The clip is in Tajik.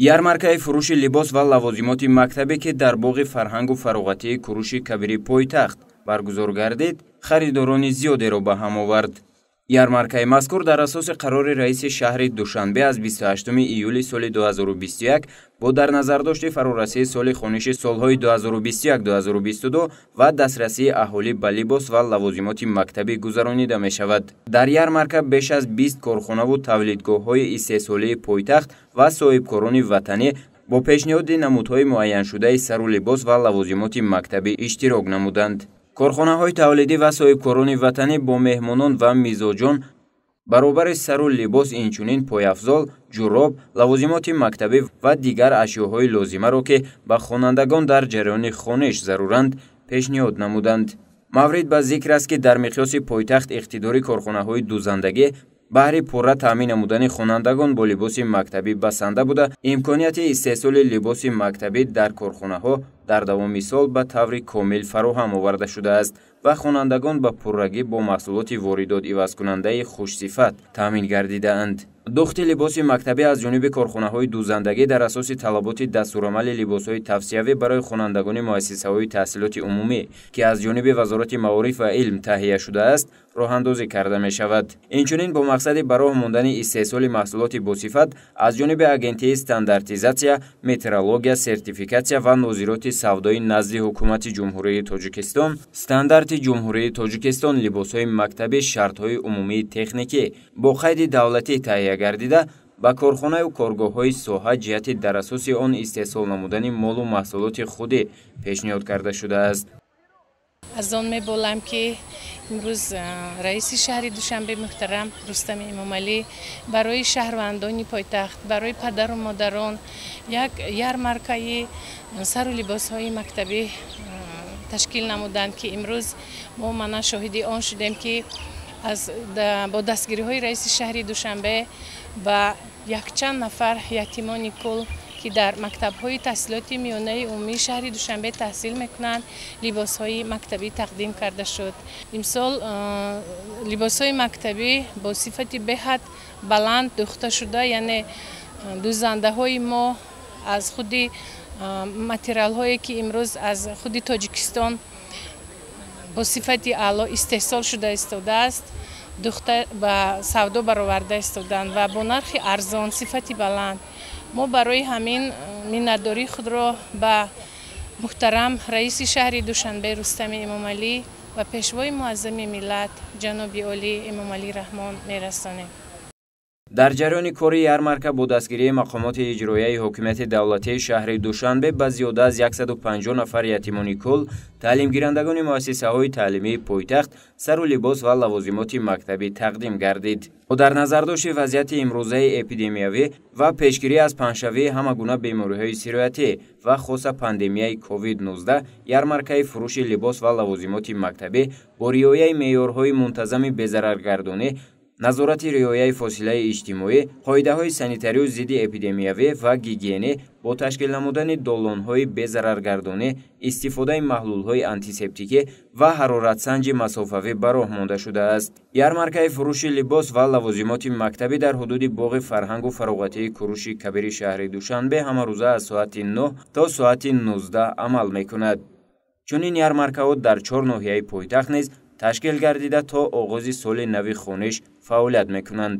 Ярмаркаи фурӯши либос ва лавозимоти мактабе, ки дар боғи фарҳангу фароғатии Куруши Кабири пойтахт баргузор гардид, харидорони зиёдеро ба ҳам овард. Ярмаркаи мазкур дар асоси қарори раиси шаҳри Душанбе аз 28 июли соли 2021 бо дар назардошти фарорасии соли хониши солҳои 2021-2022 ва дастрасии аҳолӣ ба либос ва лавозимоти мактабӣ гузаронида мешавад. Дар ярмарка беш аз 20 корхонаву тавлидгоҳҳои истеҳсолии пойтахт ва соҳибкорони ватанӣ бо пешниҳоди намудҳои муайяншудаи сару либос ва лавозимоти мактабӣ иштирок намуданд. Корхонаҳои тавлидӣ ва соҳибкорони ватанӣ бо меҳмонон ва мизоҷон баробари сару либос инчунин пойафзол, ҷуроб, лавозимоти мактабӣ ва дигар ашёҳои лозимаро, ки ба хонандагон дар ҷараёни хониш заруранд, пешниҳод намуданд. Маврид ба зикр аст, ки дар миқёси пойтахт иқтидори корхонаҳои дузандагӣ баҳри пурра таъмин намудани хонандагон бо либоси мактабӣ басанда буда, имконияти истеҳсоли либоси мактабӣ дар корхонаҳо дар давоми сол ба таври комил фароҳам оварда шудааст ва хонандагон ба пуррагӣ бо маҳсулоти воридот ивазкунандаи хушсифат таъмин гардидаанд. Духти либоси мактабӣ аз ҷониби корхонаҳои дузандагӣ дар асоси талаботи дастурамали либосҳои тавсиявӣ барои хонандагони муассисаҳои таҳсилоти умумӣ, ки аз ҷониби Вазорати маориф ва илм таҳия шудааст, роҳандозӣ карда мешавад. Инчунин бо мақсади ба роҳ мондани истеҳсоли маҳсулоти босифат аз ҷониби Агентии стандартизатсия, метрология, сертификатсия ва нозироти савдои назди Ҳукумати Ҷумҳурии Тоҷикистон стандарти Ҷумҳурии Тоҷикистон либосҳои мактабӣ шартҳои умумии техникӣ бо қайди давлатӣ таҳия гардида, ба корхонаю коргоҳҳои соҳа ҷиҳати дар асоси он истеҳсол намудани молу маҳсулоти худӣ пешниҳод карда шудааст. Аз он меболам, ки имрӯз раиси шаҳри Душанбе муҳтарам Рустами Эмомалӣ барои шаҳрвандони пойтахт, барои падару модарон як ярмаркаи сару либосҳои мактабӣ ташкил намуданд, ки имрӯз мо мана шоҳиди он шудем, ки бо дастгириҳои раиси шаҳри Душанбе ба якчанд нафар ятимони кул, ки дар мактабҳои таҳсилоти миёнаи умумии шаҳри Душанбе таҳсил мекунанд, либосҳои мактабӣ тақдим карда шуд. Имсол либосҳои мактабӣ бо сифати беҳад баланд духта шуда, яъне дузандаҳои мо аз худи материалҳое, ки имрӯз аз худи Тоҷикистон бо сифати аъло истеҳсол шуда истодааст, духта ба савдо бароварда истоданд ва бо нархи арзон, сифати баланд. Мо барои ҳамин миннатдории худро ба муҳтарам раиси шаҳри Душанбе Рустами Эмомалӣ ва пешвои муаззами миллат ҷаноби олӣ Эмомалӣ Раҳмон мерасонем. Дар ҷараёни кори ярмарка бо дастгирии мақомоти иҷроияи ҳокимияти давлатии шаҳри Душанбе ба зиёда аз 150 нафар ятимони кул, таълимгирандагони муассисаҳои таълимии пойтахт сару либос ва лавозимоти мактабӣ тақдим гардид. Бо дар назардошти вазъияти имрӯзаи эпидемиявӣ ва пешгирӣ аз паҳншавии ҳама гуна бемориҳои сироятӣ ва хоса пандемияи COVID-19, ярмаркаи фурӯши либос ва лавозимоти мактабӣ бо риояи меъёрҳои мунтазами безараргардонӣ, назорати риояи фосилаи иҷтимоӣ, қоидаҳои санитарию зидди эпидемиявӣ ва гигиенӣ бо ташкил намудани долонҳои безараргардонӣ, истифодаи маҳлулҳои антисептикӣ ва ҳароратсанҷи масофавӣ ба роҳ монда шудааст. Ярмаркаи фурӯши либос ва лавозимоти мактабӣ дар ҳудуди боғи фарҳангу фароғатии Куруши Кабири шаҳри Душанбе ҳамарӯза аз соати 9 то соати 19 амал мекунад. Чунин ярмаркаҳо дар чор ноҳияи пойтахт низ ташкил гардида, то оғози соли нави хониш фаъолият мекунанд.